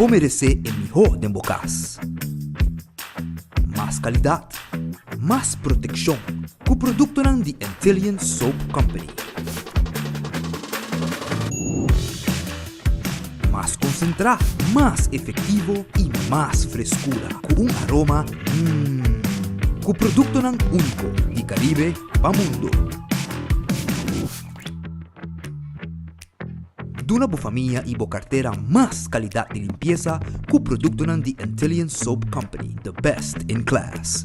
Bo meresé e mihó den bo kas. Mas kalidat, mas protekshon ku produktonan di Antillian Soap Company. Mas konsentrá, mas efektivo i mas freskura ku un aroma mmm. Ku produktonan úniko di Karibe pa mundo. Duna bo famia i bo kartera mas kalidat di limpiesa ku produktonan di Antillian Soap Company, the best in class.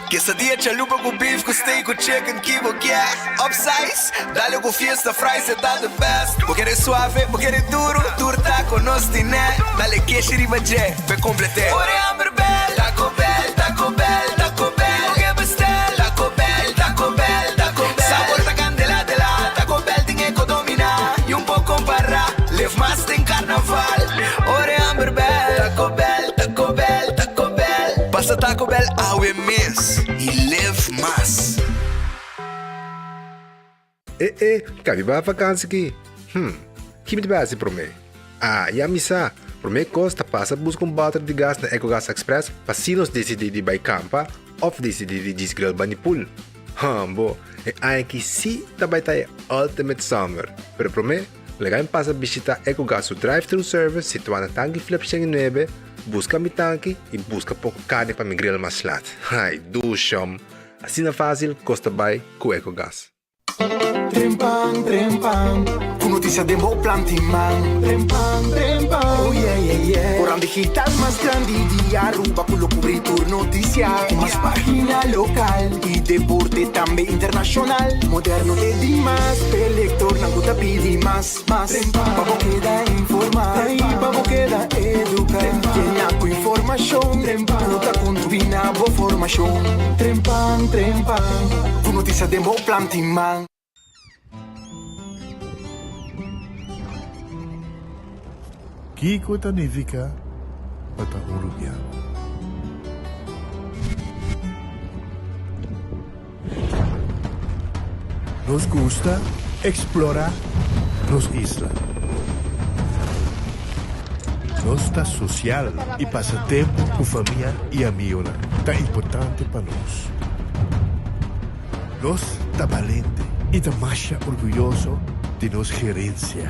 Quesadilla chalupa cu beef cu steak cu chicken ki bo kier Upsize, dale cu fiesta fries e ta the best Bo kere suave, bo kere duro, tur taco nos tine Dale keshi riba dje, p'e complete Ora e hamber bel, Taco Bell, Taco Bell, Taco Bell Bo ke bestel, Taco Bell, Taco Bell, Taco Bell Sabor ta candela de la, Taco Bell tin e co domina Y un po compara, live mas den carnaval Ora e hamber bel, Taco Bell, Taco Bell, Taco Bell Pasa Taco Bell awe mes y live mas. E e, ka mi bai vakansi ki? Hm, ki mi ta bai hasi promé? Ah, ya mi sa! Promé kos ta pasa buska un bòter di gas na Ecogas Express pa si nos disidí di bai kampa òf disidí di djis grill bani pool. Hambo, e aña aki sí ta bai ta e ultimate summer! Pero promé, laga mi pasa bishitá Ecogas su drive-thru service situá na Tanki Flip 109, buska mi tanki i buska poko karni pa mi grill mas lat. Ai, dushom! Asina fásil kos ta bai ku Ecogas. Trempan, trempan, ku notisia den bo planti man. Trempan, trempan, oh yeah, yeah, yeah. Koran digital mas grandi di Aruba ku lo kubri tur notisia. Ku mas pagina lokal i deporte tambe internashonal. Moderno te dimas, p'e lektornan ku ta pidi mas, mas. Pa bo keda informa i pa bo keda eduka. Yena ku informashon ku ta kontribuí na bo formashon. Trempan, trempan, ku notisia den bo planti man. Kiko ta nifiká pa ta un rubiano? Nos gusta eksplorá nos isla. Nos ta sosial i pasa tempu ku famia i amigonan ta importante pa nos. Nos ta balente i ta masha orguyoso di nos gerensia.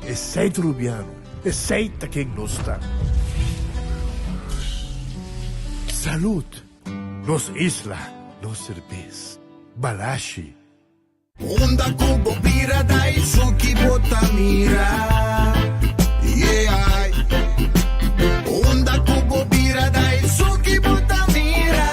Esei ta Rubiano, esei ta ken nos ta. Salud! Nos isla, nos serbes. Balashi. Unda ku bo bira Daisuki bo ta mira Yeah Unda ku bo bira Daisuki bo ta mira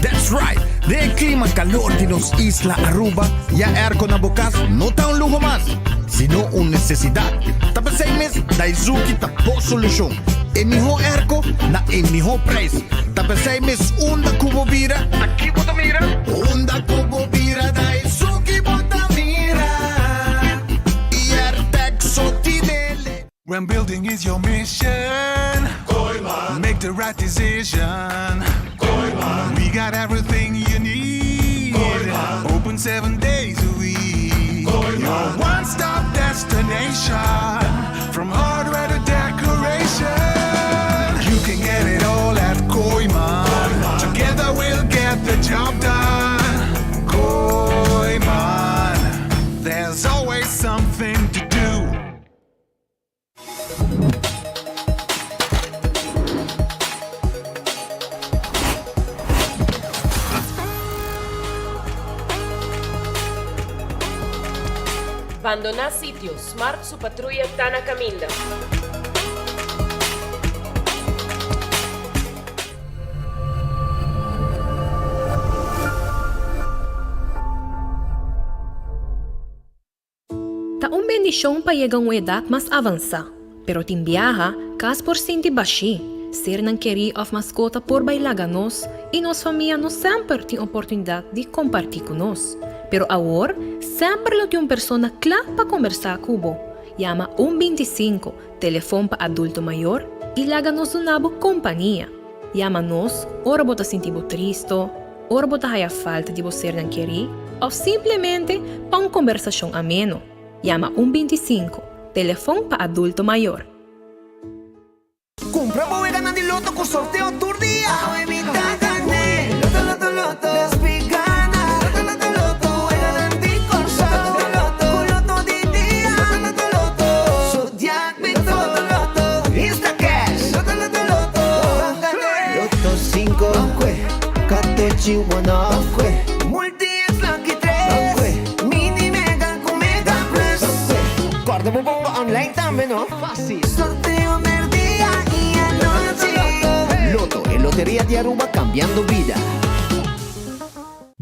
That's right! Den e klima kalor di nos isla Aruba, ya airco na bo kas no ta un luho mas, sino un nesesidat. Ta p'esei mes Daizuki ta bo solushon. E mihó airco na e mihó prijs. Ta p'esei mes unda ku bo bira, Aki bo ta mira. Unda ku bo bira Daizuki bo ta mira. I Airtec so tinele. When building is your mission Make the right decision We got everything you need Open seven days a week Your one stop destination From hardware to decoration You can get it all at Kooiman Together we'll get the job done Kooiman There's always something to do Bandoná sitio, Smart su patruya ta na kaminda. Ta un bendishon pa yega un edat mas avansá, pero tin biaha, kas por sinti bashí, sernan kerí òf maskota por bai laga nos i nos famia no semper tin oportunidat di kompartí ku nos. Pero awor, semper lo tin un persona kla pa kombersá ku bo. Yama un 25, telefon pa adulto mayor, i laga nos duna bo kompania. Yama nos ora bo ta sinti bo tristo, ora bo ta haya falta di bo sernan kerí. òf simplemente pa un kombersashon ameno. Yama un 25, telefon pa adulto mayor. Cumpra bo weganan di loto cu sorteo tur dia. Awe mi ta gane. Loto, loto, loto. Despi gana. Loto, loto, loto. Weganan di Corsou. Loto, loto, Cu loto di dia. Loto, loto, loto. Zodiac mi to. Loto, loto. Instacash. Loto, loto, loto. Ban gane. Loto cinco. Ban Katochi one off. Multi X lucky tres. Mini mega cu mega plus. Corda bo bomba online tambe no. Facil. Sorteo merdia y anochi. Lotto, e loteria di Aruba cambiando bida.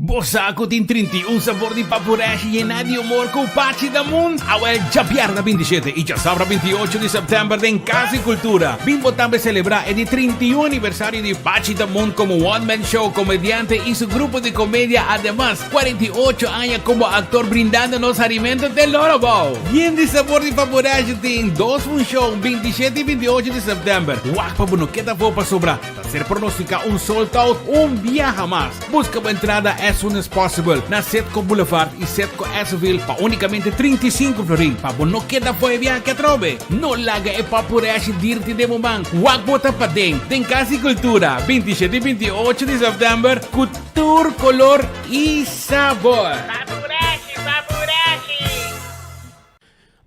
Bo sa cu tin 31 sabor di papureshi yena di humor cu Pachi Damun? Awel djabièrnè 27 y djasabra 28 di sèptèmber den Cas di Cultura. Bin bo tambe selebrá e di 31 aniversario di Pachi Damun como one man show, comediante y su grupo di comedia. Ademas, 48 aña como actor brindando nos harimento te loro bou. Yen di sabor di Paporashi tin dos funcion 27 y 28 di september. Wak pa bo no keda afo pasobra ta ser pronostica un sold out un biaha mas. Busca bo entrada as soon as possible na Setco Boulevard y Setco Esseville pa unicamente 35 florin pa bo no keda afo e biaha aki atrobe. No laga e Paporashi dirti den bo man. Wak bo ta paden den Cas di Cultura 27 y 28 di september cu Tur color y sabor. Papurachi, papurachi!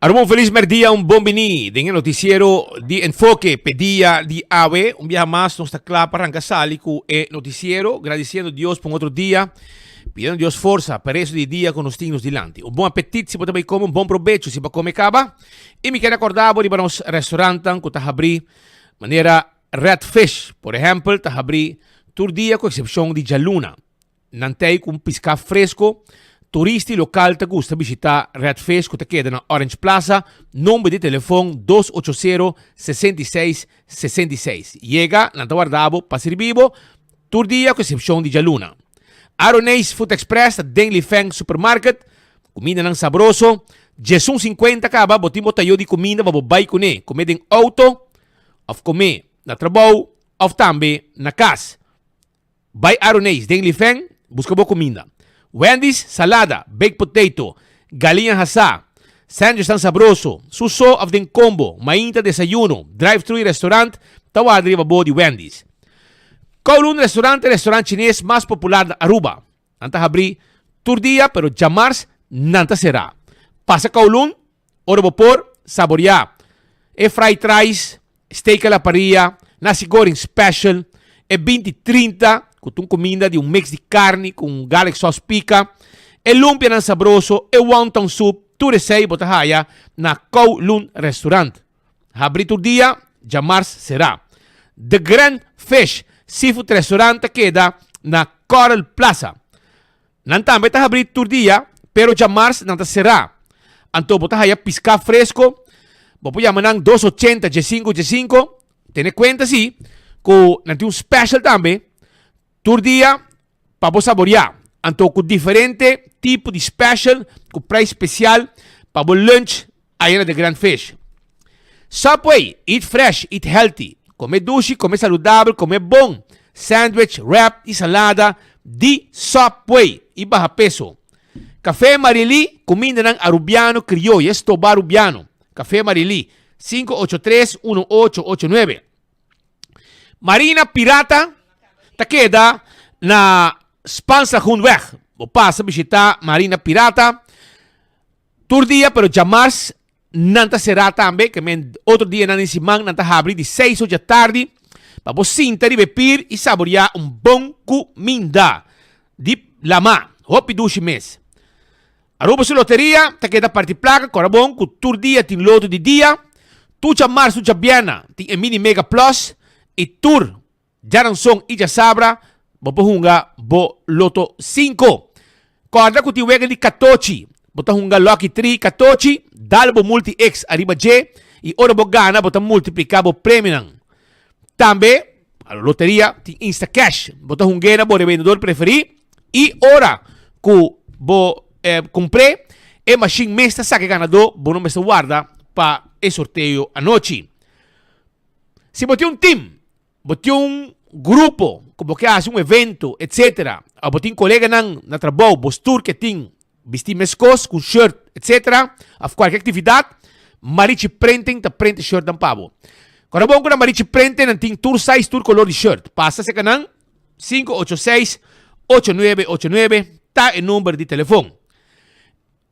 Aruba un felis merdia, un bon bini den e noticiero di Enfoke p'e dia di awe. Un biaha mas nos ta kla pa ranka sali ku e noticiero, gradisiendo Dios pa un otro dia, pidiendo Dios forsa pa e resto di dia ku nos tin nos dilanti. Un bon apetit si bo ta bai kome, un bon probecho si bo a kome kaba. I mi kere akorda bo riba nos restaurantnan ku ta habrí manera Red Fish, por ehèmpel, ta habrí tur dia ku eksepshon di djaluna. Nan ta ei ku un piská fresko. Turista i lokal ta gusta bishitá Red Fish ku ta keda na Orange Plaza, nomber di telefon dos ocho sero, 66, 66. Yega, nan ta warda bo pa sirbi bo tur dia ku eksepshon di djaluna. Aroneis Food Express ta den Li Feng Supermarket. Kumindanan sabroso. Djesun sinkuenta kaba bo tin bo tayo di kuminda pa bo bai kuné. Kume den outo. Of come na trabou of tambe na cas. Bay Aroneis den Lifen busca bo cuminda. Wendy's salada, baked potato, galiña hasá, sandwichnan sabroso, su so of den combo, mainta desayuno, drive thru y restaurant ta warda riba bo di Wendy's. Kowloon Restaurant e restaurant chines mas popular na Aruba. Nan ta habri tur dia pero djamars nan ta sera. Pasa Kowloon Ora bo por saboreá e fried rice, steak a la parrilla, nasi goreng special, e 20 30 ku ta un kuminda di un mix di karni ku un garlic sauce pika, e lumpianan sabroso, e wonton soup, tur esei bo ta haya na Kowloon Restaurant. Habri tur dia, djamars será. The Grand Fish Seafood Restaurant ta keda na Coral Plaza. Nan tambe ta habrí tur dia, pero djamars nan ta será. Anto bo ta haya piská fresko, bo por yama nan dos ochenta djesinku djesinku. Tene kuenta si ku nan tin un special tambe tur dia pa bo saboriá. Anto ku diferente tipo di special ku prijs spesial pa bo lunch aya na The Grand Fish. Subway, eat fresh, eat healthy. Come dushi, come saludabel, come bon. Sandwich, wrap y salada di Subway y baha peso. Café Marily, cumindanan Arubiano crioyo, e stoba Arubiano. Café Marily, 583 1889. Marina Pirata ta keda na Spaanslagoenweg. Bo pasa bishita Marina Pirata. Tur dia pero djamars nan ta será tambe, ke men otro dianan den siman nan ta habri di seis ocha tardi pa bo sinta riba e pir i saboriá un bon kuminda di lamá. Hopi dushi mes. Aruba su loteria ta keda parti plaka kora bon ku tur dia tin loto di dia, tur djamars tur djabièrna tin e mini mega plus i tur Djaranson i djasabra bo por hunga bo Loto 5. Kòrda ku tin wega di katochi. Bo ta hunga Lucky Tree katochi, dal bo Multi X ariba dje i ora bo gana bo ta multipliká bo premionan. Tambe, loteria tin Instacash. Bo ta hung'é na bo rebendedor preferí i ora ku bo kumpr'é, e mashin mes ta saka e ganadó, bo no mester warda pa e sorteo anochi. Si bo tin un tim, bo tin un. grupo ku bo ke hasi un evento etsetera òf bo tin koleganan na trabou bo stur ke tin bisti meskos ku un shirt etsetera òf kualke aktividat Marichi Printing ta print e shirtnan pa bo. Kòrda bon ku na Marichi Printing nan tin tur size tur kolor di shirt. Pasa seka nan 586 8989 ta e number di telefon.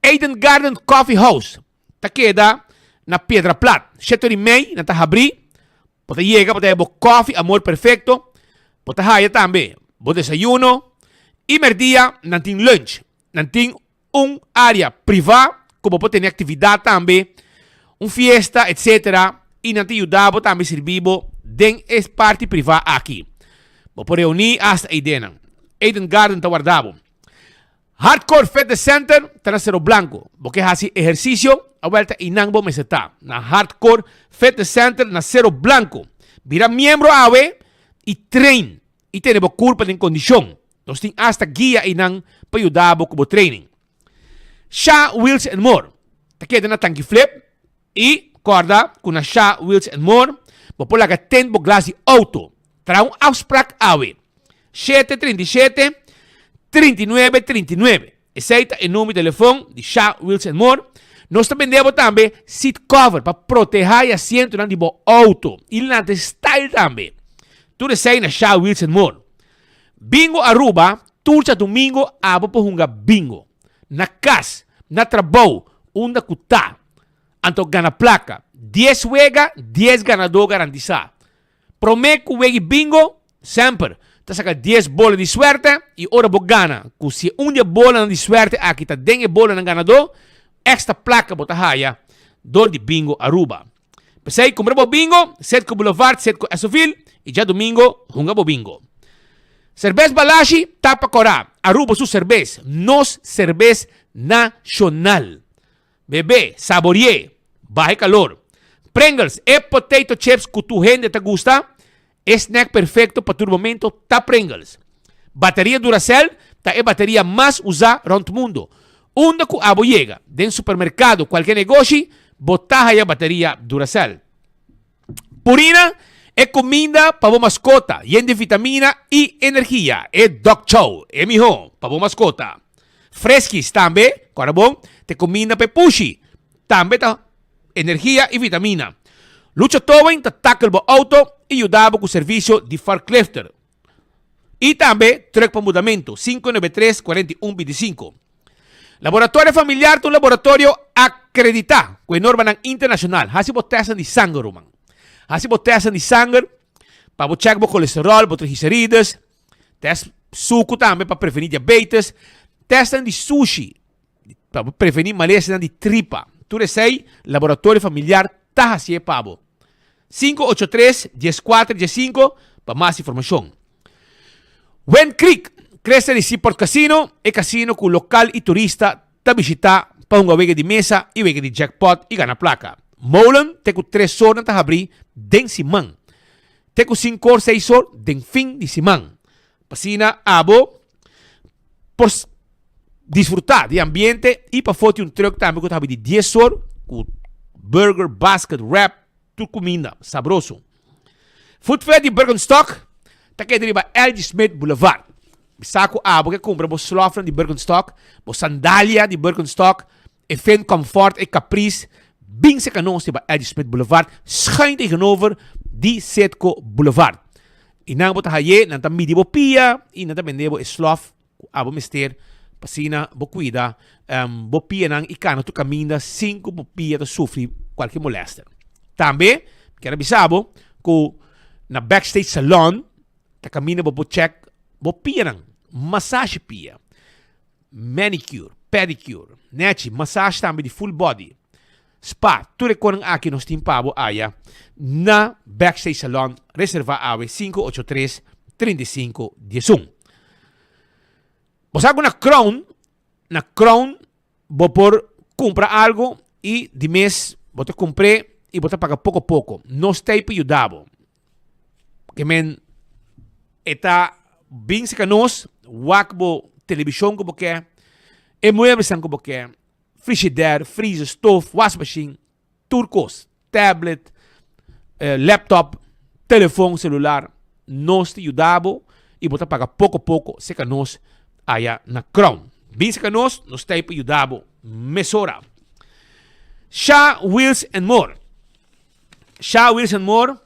Eden Garden Coffee House ta keda na Piedra Plat. Shete ora i mei nan ta habrí. Bo ta yega, bo ta haya bo koffie Amor Perfecto. Bo ta haya tambe bo desayuno. I merdia nan tin lunch. Nan tin un área privá ku bo por tene aktividat tambe, un fiesta, etcétera. I nan ta yuda bo tambe sirbi bo den e parti privá aki. Bo por reuní asta eidenan. Eden Garden ta warda bo. Hardcore Fitness Center ta na Cerro Blanco. Bo ke hasi ehersisio? Awel ta einan bo mester ta, na Hardcore Fitness Center na Cerro Blanco. Bira miembro awe i train i tene bo kurpa den kondishon. Nos tin asta guia einan pa yuda bo ku bo training. Sha Wheels and More ta keda na Tanki Flip i kòrda ku na Sha Wheels and More bo por laga tint bo glas di outo. Traha un afsprak awe. Shete 37 39 39. Esei ta e number di telefon di Sha Wheels and More. Nos ta bende bo tambe seat cover pa proteha e asientonan di bo auto y lanta style tambe. Tur esei na Sha Wheels and More. Bingo Aruba, tur djadumingo abo por hunga bingo. Na cas, na trabou, unda cu ta. Anto gana placa. Dies wega, dies ganador garantisa. Promé ku wegi bingo, semper ta saka dies bola di suerte i ora bo gana, ku si un di e bolanan di suerte aki ta den e bolanan ganadó, èkstra plaka bo ta haya dor di Bingo Aruba. P'esei kumpra bo bingo, Setco Boulevard, Setco Esovil i djadumingo hunga bo bingo. Serbes Balashi ta pa kòrá Aruba su serbes, nos serbes nashonal. Bebe, saborié, baha e kalor. Pringles, e potato chips ku tur hende ta gusta, e snack perfekto pa tur momento ta Pringles. Bateria Duracell ta e bateria mas usá rònt mundu. Unda ku abo yega, den supermerkado, kualke negoshi, bo ta haya bateria Duracell. Purina, e kuminda pa bo maskota, yen di vitamina i energia. E Dog Chow, e mihó pa bo maskota. Friskies tambe, kòrda bon, ta e kuminda pa e pushi. Tambe ta energia i vitamina. Lucha Towing ta tackle bo outo i yuda bo ku servisio di forklifter. I tambe truck pa mudamentu, 593 41 25. Laboratorio Familiar ta un laboratorio akreditá ku e normanan internashonal. Hasi bo tèstnan di sanger, ruman. Hasi bo tèstnan di sanger pa bo chèk bo kolesteròl, bo triglicerides, tèst suku tambe pa prevení diabetes, tèstnan di sushi pa bo prevení malesanan di tripa. Tur esei Laboratorio Familiar ta hasié pa bo. 583 14 15 pa mas informashon. Wind Creek, Cresta di Seaport Casino, e casino cu local y turista ta bishita pa hunga wega di mesa y wega di jackpot y gana placa. Molen te cu tres or nan ta habri den siman. Te cu cinco or seis or den fin di siman. P'asina abo por disfruta di ambiente y pafo tin un truck tambe cu ta habri di dies or cu burger, basket, wrap, Tur kuminda sabroso. Food Fair di Birkenstock ta keda riba LG Smith Boulevard. Mi sa ku abo ke kumpra bo slòfnan di Birkenstock, bo sandalia di Birkenstock, e Finn Comfort, e Caprice, bin seka nos riba LG Smith Boulevard, schuin tegenover di Citgo Boulevard. I nan bo ta haye, nan ta midi bo pia i nan ta bende bo e slòf Ku abo mester pa asina bo kuida bo pianan i kana tur kaminda sin ku bo pia ta sufri kualke molèster. Tambe mi kier a bisa bo ku na Backstage Salon ta kaminda bo por chèk bo pianan, masashi pia, manicure, pedicure, nechi, masashi tambe di full body. Spa, tur e konan aki nos tin pa bo aya na Backstage Salon, reserva awe 583 35 11. Bo sa ku na Crown, na Crown bo por kumpra algo i di mes bo ta kumpr'é i bo ta paga poko poko. Nos ta ei pa yuda bo. Ke men e ta bin seka nos, wak bo telebishon ku bo ke, e mueblesnan ku bo ke, Frigidaire, freezer, stoof, wasmachine, tur kos, tablet, laptop, telefon celular. nos ta yuda bo y bo ta paga poco poco cerca nos aya na Crown. Bin cerca nos, nos ta ahí pa yuda bo mesora. Sha Wheels and More. Sha Wheels and More,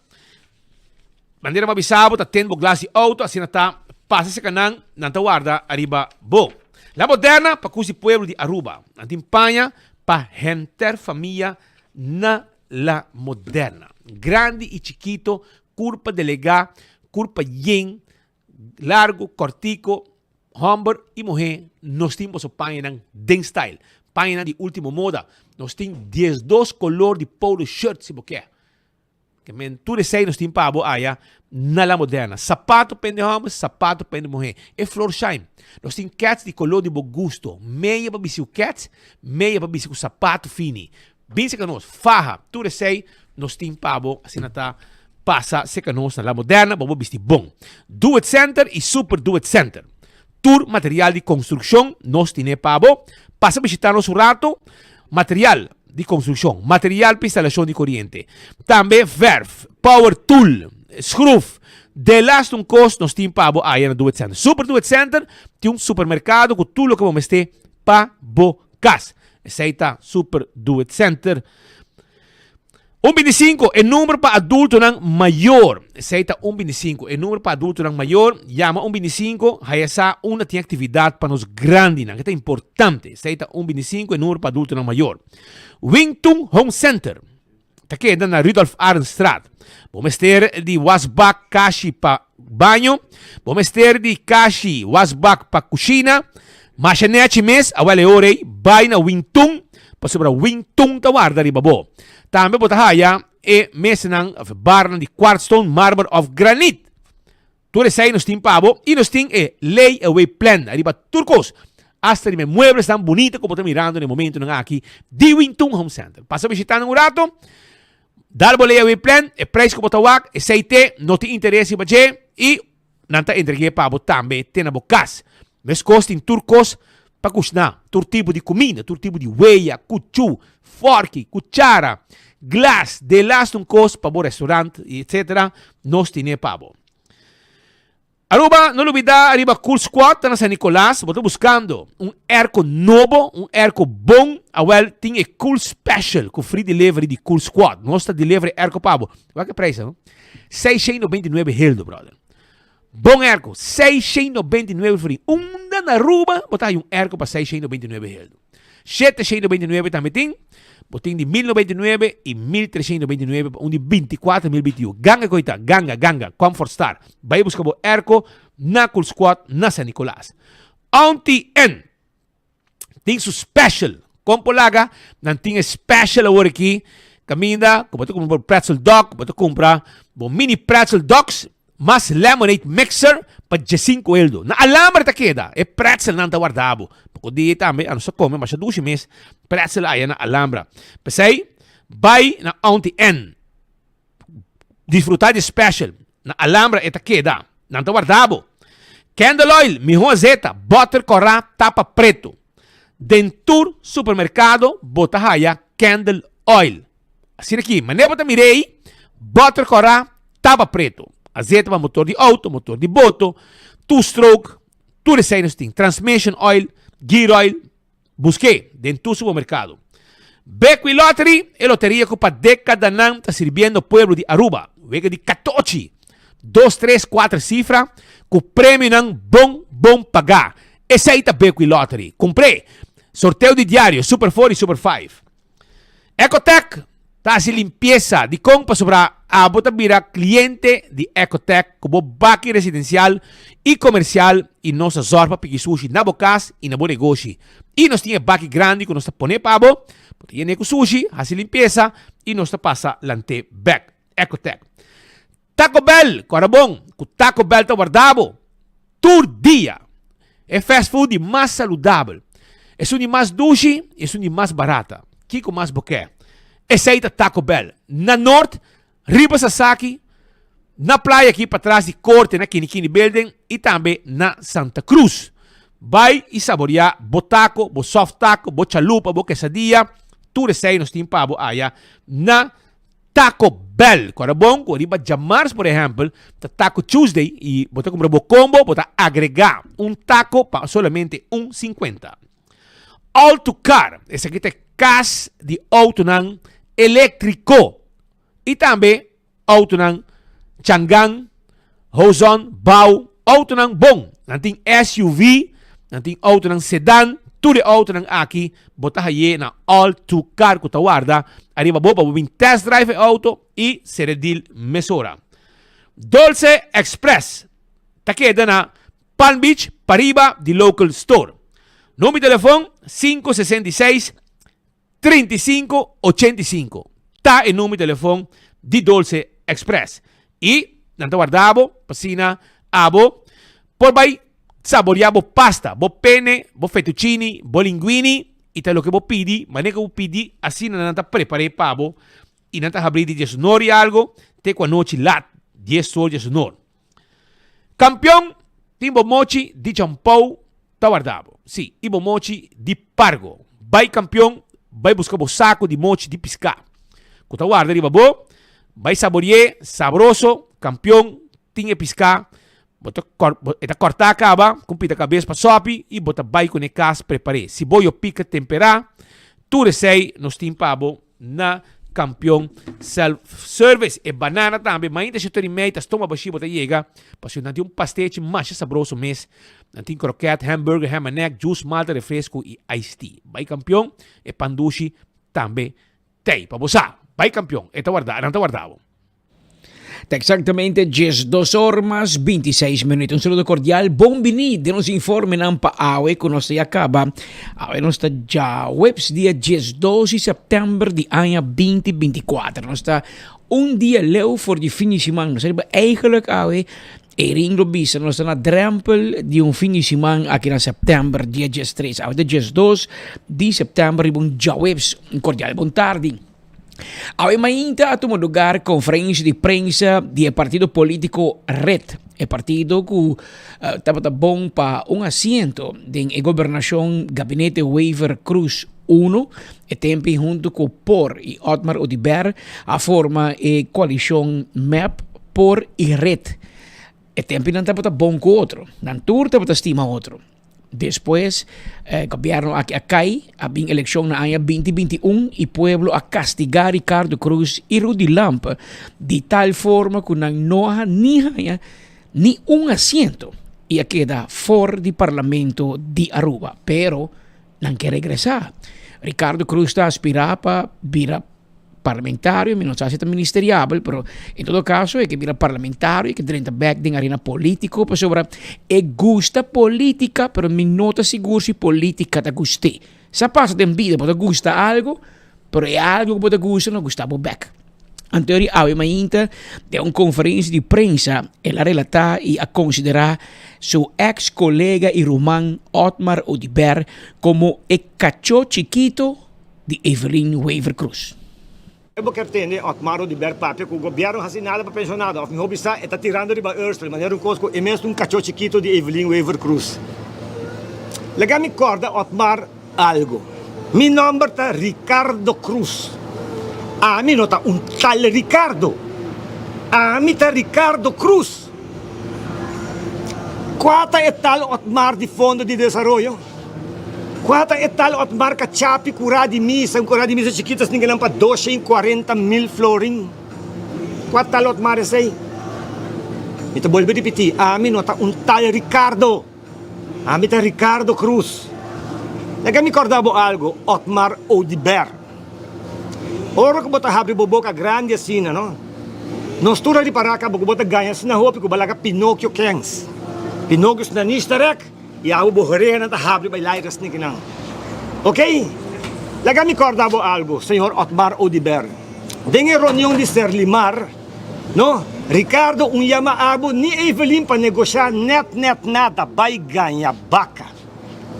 manera bo a bisa bo ta ten bo glas di auto, asina ta pasa cerca nan, nan ta warda ariba bo. La Moderna pa cus di pueblo di Aruba. Nan tin paña pa henter famia na La Moderna. Grandi y chikito, curpa delega, curpa yen, largo, cortico, homber y muher, nos tin boso pañanan den style. Pañanan di ultimo moda. Nos tin diesdos color di polo shirt si bo kier. Ke men tur esei nos tin pa bo aya na La Moderna. Sapato pa hende homber, sapato pa hende muher. E flor shine. Nos tin kets di color di bo gusto. Meya pa bisti cu kets, meya pa bisti cu sapato fini. Bin serka nos, faha, tur esei nos tin pa bo, asina ta pasa serka nos na La Moderna, bo por bisti bon. Do It Center y Super Do It Center. Tur material di construccion nos tine pa bo. Pasa bishita nos un rato. Material di construccion, material pa instalacion di coriente, tambe verf, power tool, schroef, de laatste un cos nos tin pa bo aya na Do It Center. Super Do It Center tin un supermercado cu tur loke bo mester pa bo cas. Esei ta Super Do It Center. Un bintisinko, e number pa adultonan mayor. Esei ta un bintisinko, e number pa adultonan mayor. Yama un bintisinko, haya sa unda tin aktividat pa nos grandinan. Ke ta importante. Esei ta un bintisinko, e number pa adultonan mayor. Wing Tun Home Center ta keda na Rudolf Arendstraat. Bo mester di wasbak kashi pa baño, bo mester di kashi wasbak pa kushina, masha nechi mes, awel e ora ei bai na Wing Tun, pasobra Wing Tun ta warda riba bo. Tambe bo ta haya e mesanan of e barnan di kwartstone, marmer of granit. Tur esei nos tin pa bo y nos tin e lay away plan ariba tur cos. Hasta riba e mueblesnan bunita cu bo ta mirando na e momentonan aki di Wintun Home Center. Pasa bishita nan un rato, dal bo lay away plan, e prijs cu bo ta wak, esei te, no tin interes riba dje y nan ta entreg'é pa bo tambe te na bo cas. Mescos tin tur cos pa cushna, tur tipo di cuminda, tur tipo di weya, cuchu, forki, cuchara, glas, delas un cos pa bo restaurant y etcetera, nos tine pa bo. Aruba, no lubida ariba Cool Squad ta na San Nicolas, bo ta buscando un airco nobo, un airco bon, awel tin e Cool Special cu free delivery di Cool Squad. Nos ta deliver e airco pa bo. Wak e prijs, no? 699 heldo, brother. Bon airco, 699 florin. Unda na Aruba bo ta haya un airco pa 699 heldo? 799 tambe tin. Bo tin di 1099 y 1399 pa un di 24000 BTU. Ganga koe ta, ganga, ganga, Comfort Star. Bai buska bo airco na Cool Squad na San Nicolas. Auntie N tin su special. Kon por laga? Nan tin e special awor aki. Kaminda ku bo ta kumpra bo pretzel dog, bo ta kumpra bo mini pretzel dogs mas lemonade mixer pa diesinku eldo. Na Alhambra ta keda. E pretzelnan ta warda bo. Poko dia tambe a nos a kome masha dushi mes pretzel aya na Alhambra. P'esei bai na Auntie Ann. Disfruta di special. Na Alhambra e ta keda. Nan ta warda bo. Candle oil, miho azeta, butter kòrá, tapa pretu. Den tur supermerkado bo ta haya candle oil. Asina ki, manera bo ta mira ei, butter kòrá, tapa pretu. Azeta pa motor di auto, motor di boto, two stroke, tur esei nos tin. Transmission oil, gear oil, Busk'é den tur supermerkado. Bequi Lottery, e loteria ku pa dekadanan ta sirbiendo pueblo di Aruba. Wega di katochi, dos, tres, kuater sifra ku premionan bon bon pagá. Esei ta Bequi Lottery. Kumpr'é! Sorteo di diario, Super Four i Super Five. Ecotec ta hasi limpiesa. Dikon? Pasobra abo ta bira kliente di Ecotec ku bo baki residensial i komersial i nos ta zòrg pa piki sushi na bo kas i na bo negoshi. I nos tin e baki grandi ku nos ta pone pa bo, bo ta yen'é ku sushi, hasi limpiesa i nos ta pasa lant'é bèk. Ecotec. Taco Bell, kòrda bon ku Taco Bell ta warda bo tur dia. E fast food di mas saludabel, esun di mas dushi i esun di mas barata. Kiko mas bo ke? Esei ta Taco Bell. Na Noord, riba Sasaki, na playa aki patras di Korte na Kini Kini Building i tambe na Santa Cruz. Bai i saboreá bo taco, bo soft taco, bo chalupa, bo quesadilla, tur esei nos tin pa bo aya na. Taco Bell. Ku ora bon ku riba djamars por ehèmpel ta Taco Tuesday i bo ta kumpra bo kombo bo ta agregá un taco pa solamente un sinkuenta. All to Car, esaki ta e kas di outonan eléktriko i tambe Autonan Changan, Hozon, Bao, autonan bon. Nan tin SUV, nan tin autonan sedan, tur e autonan aki bo ta haye na All To Car ku ta warda ariba bo pa bo bin test drive e auto i sere deal mesora. Dolce Express ta keda na Palm Beach pariba di Local Store. Number di telefon 566 35 85 ta e number di telefon di Dolce Express y nan ta warda bo pa asina abo por bay saborea bo pasta, bo pene, bo fettuccini, bo linguini y ta loke bo pidi, manera cu bo pidi asina nan ta prepare pa bo y nan ta habri di diesunor y algo te cu anochi lat dies or diesunor. Campeon tin bo mochi di champou ta warda bo. Si, y bo mochi di pargo. Bay campeon, bay busca bo saco di mochi di pisca cu ta warda riba bo. Bay sabori'e sabroso. Campeon tin e pisca, bo ta e ta corta caba cu un pita cabes pa sopi y bo ta bay cune cas prepar'e. Siboyo pica tempera, tur esey nos tin pa bo na Campeon Self Service. E banana tambe, mainta shete ora y mei ta stoma bashi bo ta yega, pasobra nan tin un pastechi masha sabroso mes. Nan tin kroket, hamburger, ham and egg, juice, malta, refresco y iced tea. Bai Campeon, e pan dushi tambe tei. Pa bo sa, bai Campeon, e ta warda, nan ta warda bo. Ta exactamente 12 or mas 26 minuut. Un saludo cordial, bon bini den nos informenan pa awe ku nos ta ya kaba. Awe nos ta djaweps dia 12 di september di aña 2024. Nos ta un dia leu for di fin di siman. Nos riba eigenlijk awe Erin lo bisa nos ta na drempel di un fin di siman aki na september dia 13. Awe ta 12 di september riba un djaweps. Un cordial bon tardi. Awe mainta a tuma lugar conferencia di prensa di e partido politico Red, e partido cu eh, tabata bon pa un asiento den e gobernacion Gabinete Wever Croes 1, e tempi hunto cu por y Otmar Oduber a forma e coalicion MEP, por y Red. E tempi nan tabata bon cu otro, nan tur tabata stima otro. Despues e gobierno aki a cay, a bin eleccion na aña binti binti un y pueblo a castiga Ricardo Croes y Rudy Lampe di tal forma cu nan no a ni haya ni un asiento y a keda for di parlamento di Aruba. Pero nan ke regresa. Ricardo Croes ta aspira pa bira parlamentario, mi no sa si ta ministeriabel, pero en todo caso e ke bira parlamentario, e ke drenta bek den arena politico, pasobra e gusta politica, pero mi no ta sigur si politica ta gust'é. Sa pasa den bida, bo ta gusta algo, pero e algo ku bo ta gusta no gusta bo bek. Anto di awe mainta den un conferencia di prensa el a relata y a considera su ex colega y ruman Otmar Oduber como e cacho chikito di Evelyn Wever Croes. Bo kier tende Otmar Oduber papia cu gobierno haci nada pa pensionado of miho bisa e ta tirando riba Ursula manera un cos cu e mes un cacho chikito di Evelyn Wever Croes. Laga mi corda Otmar algo. Mi nomber ta Ricardo Croes. Ami no ta un tal Ricardo. Ami ta Ricardo Croes. Cua ta e tal Otmar di Fondo di Desaroyo? Kua ta e tal Otmar Kachapi kurá di misa, un kurá di misa chikitu asina nan pa 240 mil florin? Kua tal Otmar esei? Mi ta bolbe ripití, ami no ta un tal Ricardo. Ami ta Ricardo Cruz. Laga mi kòrda bo algu, Otmar Oduber. Ora ku bo ta habri bo boka grandi asina, no? Nos tur a ripará kaba ku bo ta gaña asina hopi ku bo a laga Pinokio kens. Pinokio su nanish ta rèk. I awo bo orehanan ta habri bai laira snikinan. Ok, laga mi kòrda bo algu, señor Otmar Oduber. Den e reunion di Serlimar, no, Ricardo un yama abo ni Evelyn pa negoshá nèt nèt nada, bai gaña baka.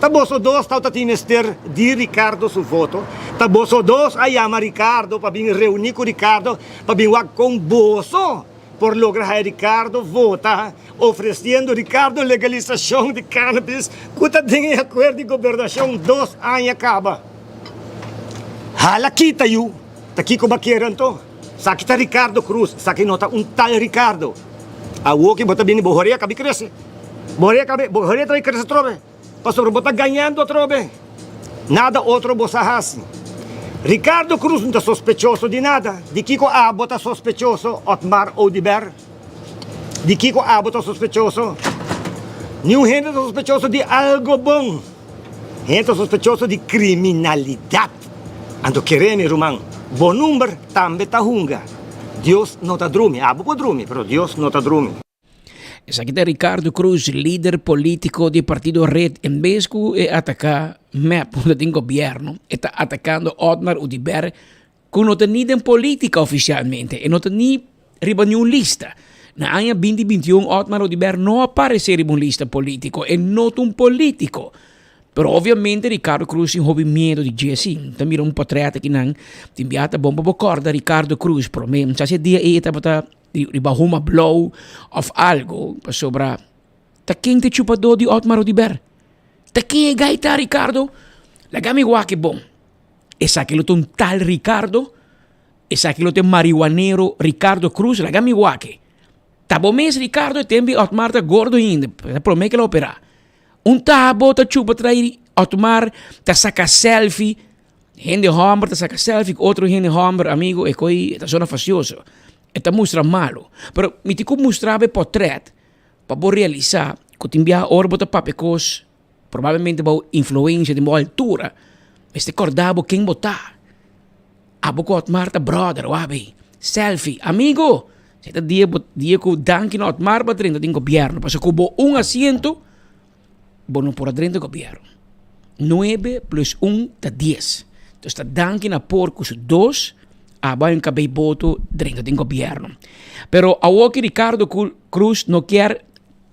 Ta boso dos tawata tin mester di Ricardo su voto, ta boso dos a yama Ricardo pa bin reuní ku Ricardo pa bin wak kon boso Por logra haña Ricardo vota ofreciendo Ricardo legalisacion di cannabis cu ta den e acuerdo di gobernacion dos aña caba. Hala kita yu, ta kico bo a kere anto? Esaki ta Ricardo Cruz, esaki no ta un tal Ricardo. Awoki bo ta bini bo horea kabi krese. Bo horea kabi, bo horea ta bai krese atrobe. Pasobra bo ta gañando atrobe. Nada otro bo sa hasi. Ricardo Cruz no ta sospechoso di nada. Di kiko abo ta sospechoso, Otmar Oduber? Di kiko abo ta sospechoso? Niun hende ta sospechoso di algo bon. Hende ta sospechoso di kriminalidat. Anto kere mi ruman, bo number tambe ta hunga. Dios no ta drumi. Abo por drumi, pero Dios no ta drumi. Esaki ta Ricardo Cruz, lider politico di partido Red. En bes cu e ataca mep, cu ta den gobierno, e ta atacando Otmar Oduber, cu no ta ni den politica oficialmente, e no ta ni riba niun lista. Na aña binti binti un Otmar Oduber no a parece riba un lista politico, e no ta un politico. Pero obviamente Ricardo Cruz tin hopi miedo di dje si. Ta mira un potret akinan, tin bia ta bon pa bo corda Ricardo Cruz, prome sa si e dia ey e tabata riba huma blou of algo pasobra ta ken ta e chupadó di Otmar Oduber? Ta ken e gai ta Ricardo? Laga mi wak e bon. Esaki lo ta un tal Ricardo? Esaki lo ta e marihuanero Ricardo Cruz? Laga mi wak e. Ta bo mes Ricardo e tempo Otmar ta gordo ainda, ta prome ke lo opera. Un ta bo ta chupa trai Otmar ta saka selfie. Hende homber ta saka selfie ku otro hende homber, amigo, e koi ta zona fasioso. E ta mustra malo. Pero mi tin ku mustra bo e potret pa bo realisa ku tin biaha ora bo ta papia kos, probablemente bou influensia di bo altura, mester korda bo ken bo ta. Abo ku Otmar ta brother, wak bay. Selfie, amigo, si ta dia bo dia ku danki na Otmar bo a drenta den gobierno, pasobra ku bo un asiento, Bo no por a drenta gobierno. Nuebe plus un ta dies. Entonces ta danki na por cu su dos a bay un cabey boto drenta den gobierno. Pero awoki Ricardo Cruz no kier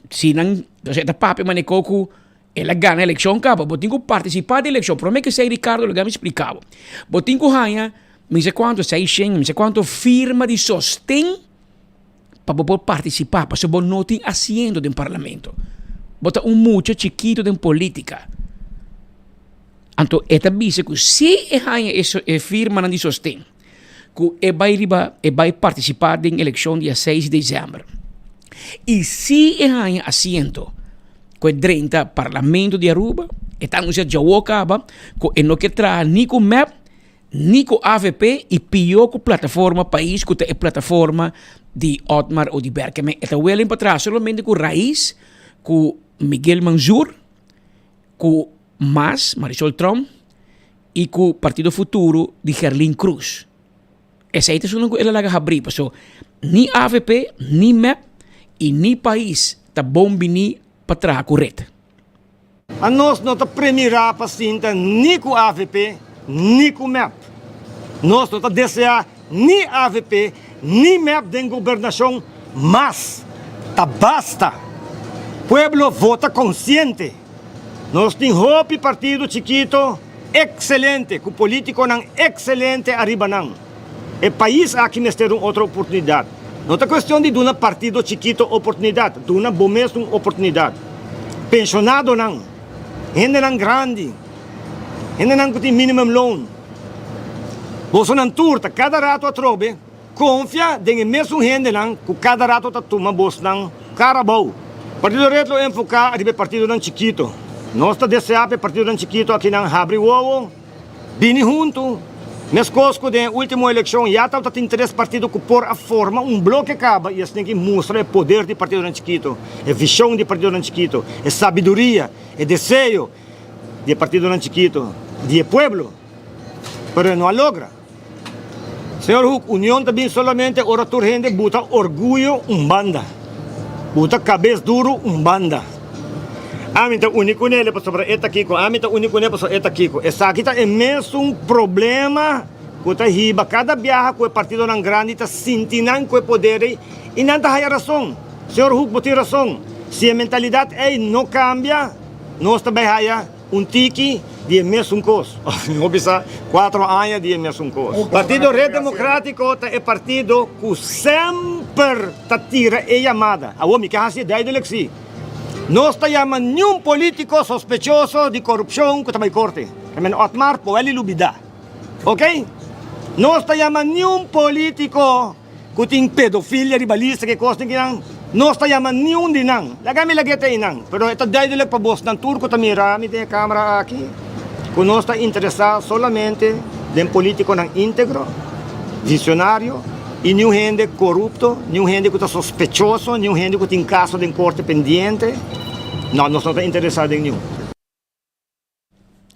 si nan, entonces e ta papia maneko cu el a gana eleccion caba. Bo tin cu participa den eleccion. Prome cu esey Ricardo lo mi splica bo. Bo tin cu haya mi sa cuanto seishen, mi sa cuanto firma di sosten. pa bo por partisipá, pasobra bo no tin asiento den parlamento. Bo ta un mucha chikitu den polítika. Anto e ta bisa ku si e haña e e firmanan di sosten, ku e bai riba e bai partisipá den elekshon dia seis di desèmber. I si e haña asiento ku e drenta parlamento di Aruba, e ta anunsiá djawo kaba ku e no ke traha ni ku mep, Ni ku avp i pió ku Plataforma Pais ku ta e plataforma di Otmar Oduber. Ke men e ta welen pa traha solamente ku Raiz, ku Miguel Manzur, ku mas, Marisol Tromp, i ku Partido Futuro di Gerlin Cruz. Esei ta esunnan ku el a laga habrí paso ni avp, ni mep i ni Pais ta bon biní pa traha ku red. Anos no ta premirá pa sinta ni ku avp ni ku mep. Nos no ta deseá ni avp ni mep den gobernashon mas. Ta basta! Pueblo vota konsiente. Nos tin hopi partido chikito ekselente ku politikonan ekselente ariba nan. E pais aki mester un otro oportunidat. No ta kuestion di duna partido chikito oportunidat, duna bo mes un oportunidat. Penshonadonan, hendenan grandi, hendenan ku tin minimum loon, bosonan tur ta kada rato atrobe konfia den e mesun hendenan ku kada rato ta tuma bosnan kara abou. Partido Red lo enfoká riba e partidonan chikito. Nos ta deseá pa e partidonan chikito akinan habri wowo. Bini huntu, meskos ku den e último elekshon ya tabata tin tres partido ku por a forma un bloke kaba i esnan ki mustra e poder di partidonan chikito, e vishon di partidonan chikito, e sabiduria, e deseo di e partidonan chikito, di e pueblo. Pero e no a logra. Señor Hoek, union ta bin solamente ora tur hende buta orguyo un banda, buta kabes duru un banda. Ami ta uni ku nele pasobra e ta kiko, ami ta uni ku ne pasobra e ta kiko. Esaki ta e mesun problema ku ta hiba kada biaha ku e partidonan grandi ta sinti nan ku e poder ei i nan ta haya rason. Señor Hoek, bo tin rason. Si e mentalidat ei no kambia, nos ta bai haya. Un tiki di e mesun kos, òf mihó bisa kuatro aña di e mesun kos. Partido Red Demokratiko ta e partido ku semper ta tira e yamada. Awor mi ke hasi e duidelik si. Nos ta yama niun politiko sospechoso di korupshon ku ta bai korte. Remen Otmar Poeli lubida. Ok? Nos ta yama niun polítiko ku tin pedofilia riba lista ke kosnan kinan, nos ta yama niun di nan. Laga mi lag'é ta einan, pero e ta duidelik pa bosnan tur ku ta mira mi den e kamera aki ku nos ta interesá solamente den polítikonan íntegro, visionario i niun hende korupto, niun hende ku ta sospechoso, niun hende ku tin kaso den korte pendiente. No, nos no ta interesá den niun.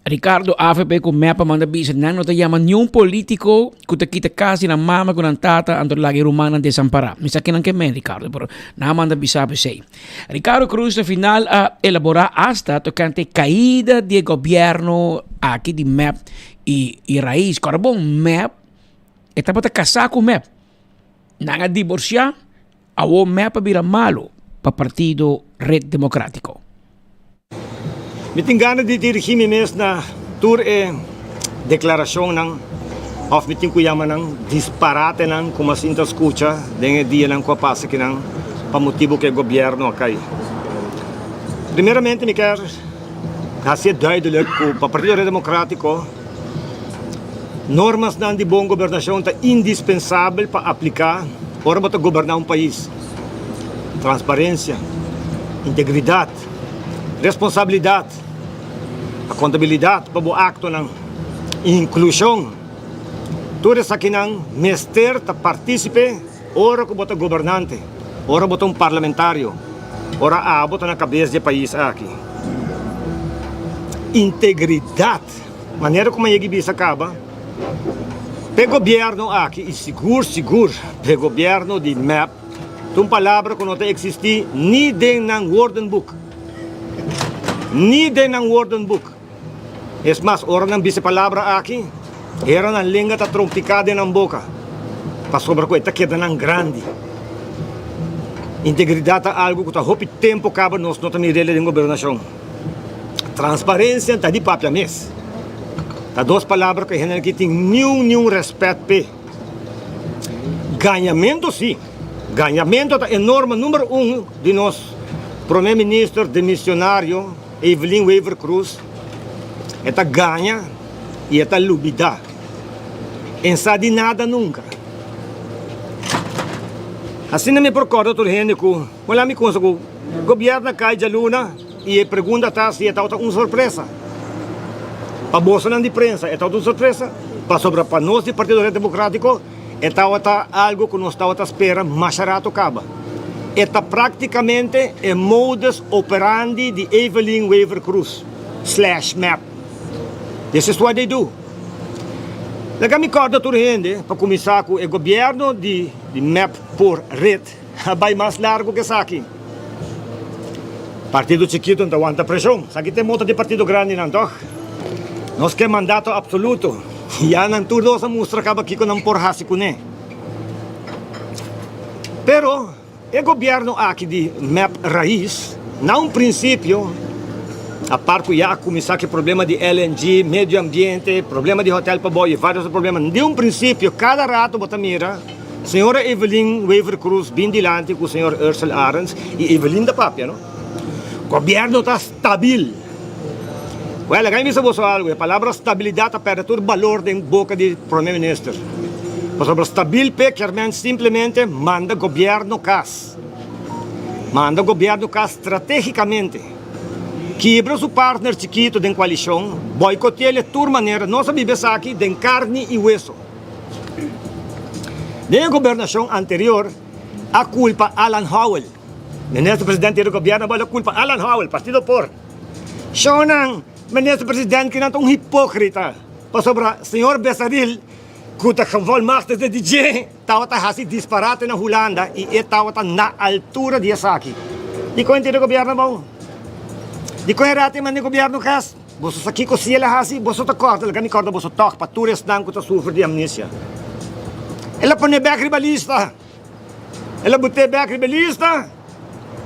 Ricardo avp ku mep a manda bisa nan no ta yama niun politico ku ta kita kas di nan mama ku nan tata anto laga e rumannan desampará. Mi sa kinan ke men Ricardo pero nan a manda bisa p'esei. Ricardo Croes na final a elaborá asta tokante kaida di e gobièrnu aki di mep i i Raiz. Kòrda bon mep e tabata kasá ku mep. Nan a diborsiá Awor mep a bira malu pa partido Red Democratico. Mi tin gana di dirigí mi mes na tur e deklarashonnan òf mi tin ku yama nan disparatenan ku mi a sinta skucha den e dianan ku a pasa akinan pa motibu ku e gobièrnu a kai. Primeramente mi kier hasié duidelik ku pa Partido Red Democratico Normasnan di bon gobernashon ta indispensabel pa apliká ora bo ta goberná un pais. Transparensia, integridat, responsabilidat, akontabilidat pa bo aktonan, inklushon, tur esakinan mester ta partísipe ora ku bo ta gobernante, ora bo ta un parlamentario, ora abo ta na kabes di e pais aki. Integridat. Manera ku Mayegi bisa kaba, p'e gobièrnu aki i sigur sigur p'e gobièrnu di mep ta un palabra ku no ta eksistí ni den nan woordenboek. Ni den nan woordenboek. Es mas, ora nan bisa e palabra aki, hera nan lenga ta trompiká den nan boka, pasobra ku e ta keda nan grandi. Integridat ta algu ku ta hopi tempu kaba nos no ta mir'el den gobernashon. Transparencia ta di papia mes. Ta dos palabra ku e hende aki tin niun niun rèspèt p'e. Gañamentu si. Gañamentu ta e norma number un di nos Prome Minister demisionario Evelyn Wever-Croes. E ta gaña i e ta lubidá. E sa di nada nunka. Asina mi por kòrda tur hende ku wèl ami konsa ku gobièrnu a kai djaluna i e pregunta ta si e tabata un sorpresa. Pa bosonan di prensa e tabata un sorpresa, pasobra pa nos di Partido Red Democratico e tabata algu ku nos tabata spera masha rato kaba. E ta praktikamente e modus operandi di Evelyn Wever-Croes slash mep. This is what they do. Laga mi kòrda tur hende pa kuminsá ku e gobièrnu di mep por red a bai mas largu ku esaki. Partido chikitu no ta wanta preshon. Esaki ta e moto di partido grandinan tòg. Nos ke mandato apsoluto. Ya nan tur dos a mustra kaba kiko nan por hasi kuné. Pero. E gobierno aki di mep Raiz na un principio, apart cu ya a cuminsa cu e problema di LNG, medio ambiente, problema di hotel Pabao y varios otro problema, di un principio cada rato bo ta mira señora Evelyn Wever Croes bin dilanti cu señor Ursel Arends y Evelyn ta papia no. Gobierno ta stabil. Well, laga mi bisa boso algo, e palabra stabilidad a perde tur balor den boca di Prome Minister. Pasobra stabil p'e kier men simplemente manda gobierno cas. Manda gobierno cas strategicamente. Kibra su partner chikito den coalicion, boicote'le tur manera. Nos a biba esaki den carni y hueso. Den e gobernacion anterior a culpa Alan Howell. Minister Presidente di gobierno a bole culpa Alan Howell, partido por. Shownan, Minister President kinan ta un hipocrita, pasobra señor Besaril cu ta gevolmachtigde di dje tabata haci disparate na Hulanda y e tabata na altura di esaki. Dicon e tira gobierno abao? Dicon e rata e manda e gobierno cas? Boso sa kico si el a haci? Boso ta corda? Laga mi corda boso toch pa tur esnan cu ta sufri di amnesia. El a pone bek riba lista. El a but'é bek riba e lista.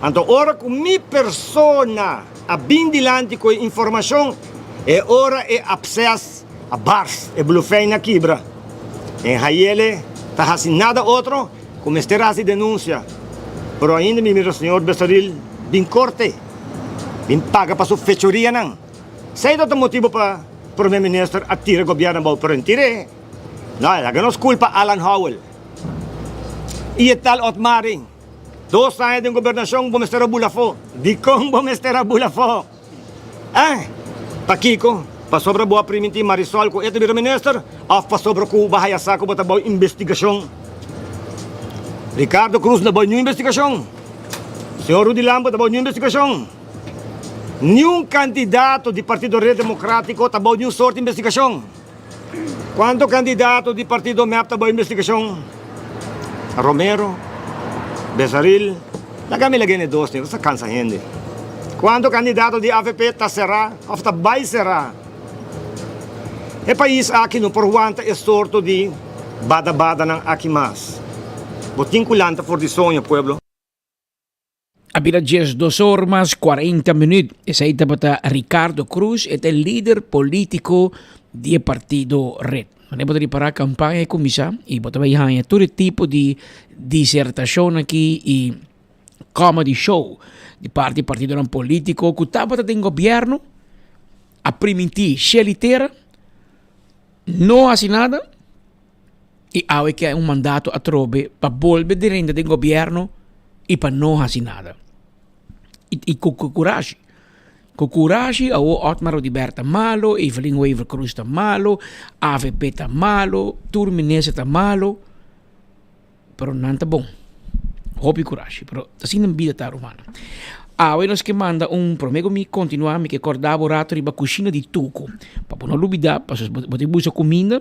Anto ora ku mi persona a bin dilanti ku e informashon, e ora e apses a bars, e blufein a kibra. En Hayele ta hasi nada otro ku mester hasi denunsia. Pero ainda mi mira señor Besaril bin korte, bin paga pa su fechorianan. Esei ta motibu pa Prome Minister a tira gobièrnu abou, pero en tir'é. No, laga nos culpa Alan Howell y e tal Otmar ei. Dos aña den gobernacion bo mester a bula afo. Dicon bo mester a bula afo? Eh? Pakico? Pasobra bo a priminti Marisol cu e ta bira minister of pasobra cu bo a haya sa cu bo ta bao investigacion? Ricardo Croes no bao niun investigacion. Señor Rudy Lampe ta bao niun investigacion. Niun candidato di Partido Red Democratico ta bao niun soort investigacion. Cuanto candidato di partido mep ta bao investigacion? Romero, Besaril, laga mi laga e dos ne, ta cansa hende. Cuanto candidato di avp ta cera of ta bay cera? E pais aki no por wanta e sorto di bada badanan aki mas. Bo tin cu lanta for di soño, pueblo. A bira 12 or mas 40 minuut. Esei tabata Ricardo Croes, e ta e lider politico di e partido Red. Mane bo ta ripara campaña a cuminsa y bo ta bay haña tur e tipo di disertacion aki y comedy show di parti di partidonan politico cu tabata den gobierno a priminti shel y tera, no haci nada. I awe ke un mandato atrobe pa bolbe drenta den gobierno i pa no hasi nada. I i ku ku kurashi. Ku kurashi awo Otmar Oduber ta malo, Evelyn Wever Croes ta malo, avp ta malo, tur minister ta malo, pero nan ta bon. Hopi kurashi, pero asina bida ta rumannan. Awe nos ke manda un, prome ku mi kontinua mi ke korda bo rato riba kushina di Tuku. Pa bo no lubida, pasobra bo ta buska kuminda.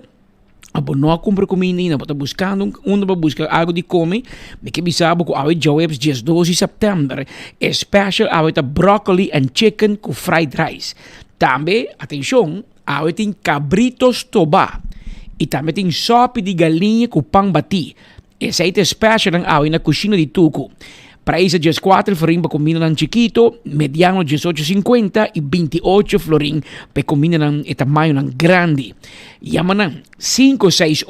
Abo no a kumpra kuminda ainda, bo ta buskando unda pa buska algu di kome, mi ke bisa bo ku awe djaweps diesdos di sèptèmber e special awe ta broccoli and chicken ku fried rice. Tambe, atenshon, awe tin kabrito stobá i tambe tin sòpi di galiña ku pan batí. Esei ta e specialnan awe na Kushina di Tuku. Prijs ta dieskuater florin pa kumindanan chikito, mediano diesocho sinkuenta i bintiocho florin pa e kumindanan e tamañonan grandi. Yama nan 568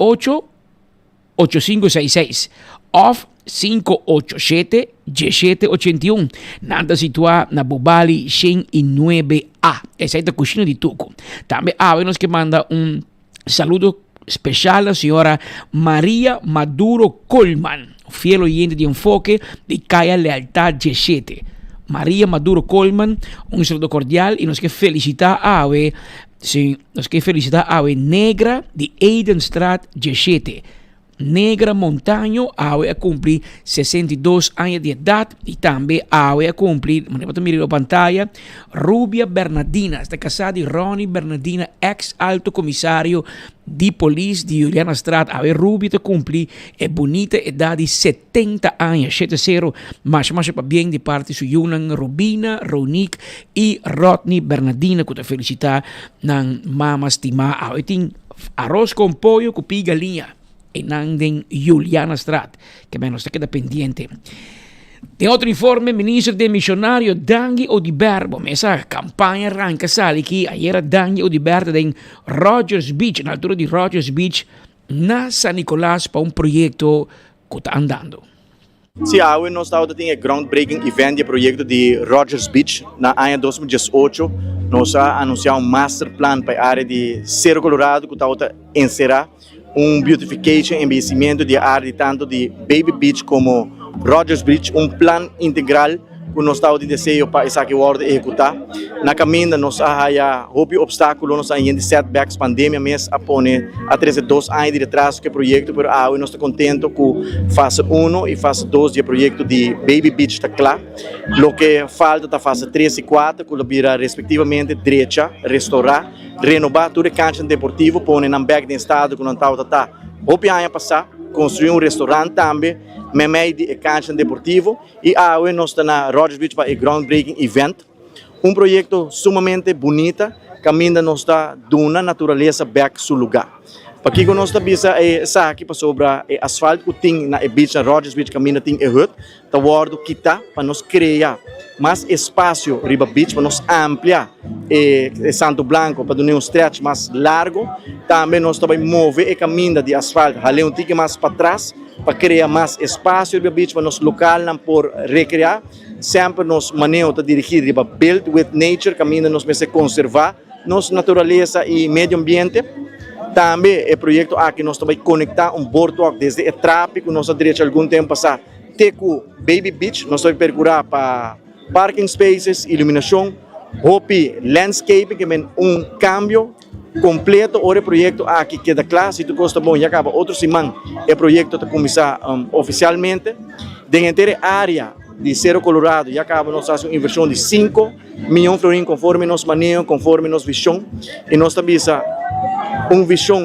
8566 òf 587 1781. Nan ta situá na Bobali 109 A. Esei ta Kushina di Tuku. Tambe awe nos ke manda un Saludo special na señora Maria Maduro Colman, fiel oyente di Enfoke di Caya Lealtad 17. Maria Maduro Colman, un saludo cordial y nos ke felicita awe, si, nos ke felicita awe Negra di Edenstraat 17. Negra Montaño awe a cumpli 62 aña di edad y tambe awe a cumpli, manera bo ta mira riba pantaya, Rubia Bernadina, esta casá di Ronnie Bernadina, ex alto comisario di polis di Julianastraat. Awe Rubia ta cumpli e bunita edad di 70 aña, shete sero. Masha masha pabien di parti su yunan Rubina, Ronique y Rodney Bernadina cu ta felicita nan mama stima. Awe tin Aros con pollo cu pi galiña einan den Julianastraat. Ke men nos ta keda pendiente. Den otro informe, minister demisionario Dangui Oduber, bo mesa campaña ranca sali ki ayera Dangui Oduber ta den Rogers Beach, na altura di Rogers Beach na San Nicolas pa un proyecto cu ta andando. Si awe nos tabata tin e groundbreaking event di e proyecto di Rogers Beach na aña 2018, nos a anuncia un master plan pa e area di Cerro Colorado cu tabata encera un beautification, embellecimiento di e area di tanto di Baby Beach como Rogers Beach, un plan integral cu nos tabatin deseo pa esaki wordo ehecuta. Na caminda nos a haya hopi obstaculo, nos a haya hende setbacks, pandemia mes a pone a trece dos aña di retraso cu e proyecto, pero awe nos ta contento cu fase uno y fase dos di e proyecto di Baby Beach ta cla. Loke falta ta fase tres y cuater cu lo bira respectivamente drecha, restaura, renoba tur e canchanan deportivo, pone nan bek den estado cu nan tabata ta hopi aña pasa, construi un restaurant tambe memey di e canchanan deportivo. Y awe nos ta na Rogers Beach pa e groundbreaking event. Un proyecto sumamente bunita caminda nos ta duna naturalesa bek su lugar. Pakico nos ta bisa esaki? Pasobra e asfalt cu tin na e beach na Rogers Beach caminda tin e hut ta wordo kita pa nos crea mas espacio riba beach, pa nos amplia e Santo Blanco pa duna un stretch mas largo. Tambe nos ta bay move e caminda di asfalt hale un tiki mas patras. Pa krea mas espasio riba beach pa nos lokalnan por rekreá. Semper nos maneho ta dirigí riba Build with Nature kaminda nos mester konservá nos naturalesa i medio ambiente. Tambe e proyekto aki nos ta bai konektá un boardwalk desde e trapi ku nos a drecha algun tempu pasá te ku Baby Beach. Nos ta bai perkurá pa parking spaces, iluminashon, hopi landscaping, ke men un kambio kompleto ora e proyekto aki keda kla. Si tur kos ta bon ya kaba otro siman e proyekto ta kuminsá ofisialmente. Den henter e área di Sero Colorado ya kaba nos a hasi un invershon di sinku miyon florin konforme nos maneho, konforme nos vishon i nos ta bisa un vishon.